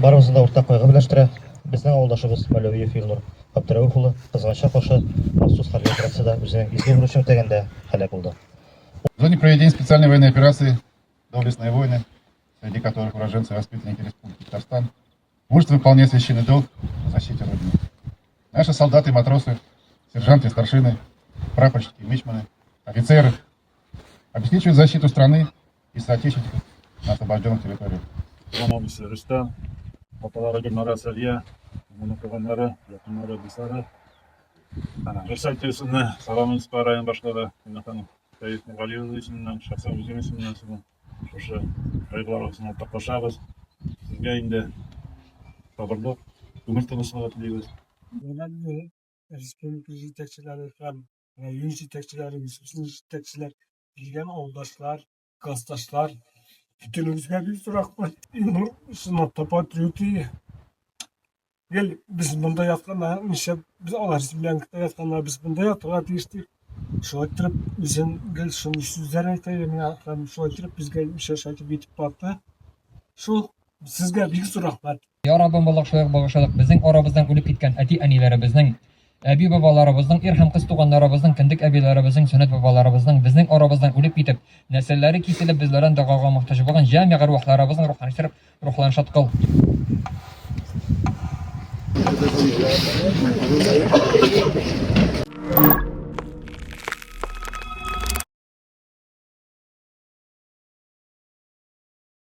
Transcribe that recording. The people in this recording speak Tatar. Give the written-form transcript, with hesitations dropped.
Барыбызны да уртак кайгы берләштерә. Безнең авылдашыбыз Мәүләвиев Илнур Габдрәүф улы, кызганычка каршы, махсус хәрби операциядә үзенең изге бурычын үтәгәндә һәлак булды. В зоне проведения специальной военной операции доблестные воины, среди которых уроженцы и воспитанники Республики Татарстан, мужественно выполняют священный долг по защите Родины. Наши солдаты и матросы, сержанты и старшины, прапорщики и мичманы, офицеры обеспечивают защиту страны и соотечественников на освобожденных территориях. Туган абыйсы Рөстәм, апалары Гөлнара Сәрия, аның туганнары, якыннары, дуслары. Рөстәм Тилсенне Саба муниципаль район башлыгы Миннеханов Рәис Нургали улы исеменнән, шәхсән үзем исеменнән сезнең шушы кайгыларыгызны уртаклашабыз. Сезгә инде сабырлык, күңел тынычлыгы телибез. Менә республика җитәкчеләре һәм район җитәкчеләре, җитәкчеләр, килгән авылдашлар, классташлар, бөтенегезгә бик зур рәхмәт. Илнур чынлап та патриот иде. Гел без монда ятканда, нишләп без алар землянкада ятканда без монда ятырга тиеш дип, шулай иттереп үзен гел шундый сүзләр әйтә иде миңа һәм шулай иттереп безгә ничә әйтеп җитеп барды. Шул сезгә бик зур рәхмәт. Я Раббым, Аллаһ, шулай ук багышладык безнең арабыздан үлеп киткән әти-әниләребезнең, әби-бабаларыбызның, ир һәм кыз туганнарыбызның, кендек әбиләребезнең, сөннәт бабаларыбызның, безнең арабыздан үлеп китеп, нәселләре киселеп, безләрдән догага мохтаҗ булган җәмигъ әрвахларыбызның рухларын иштереп, рухларын шат кыл.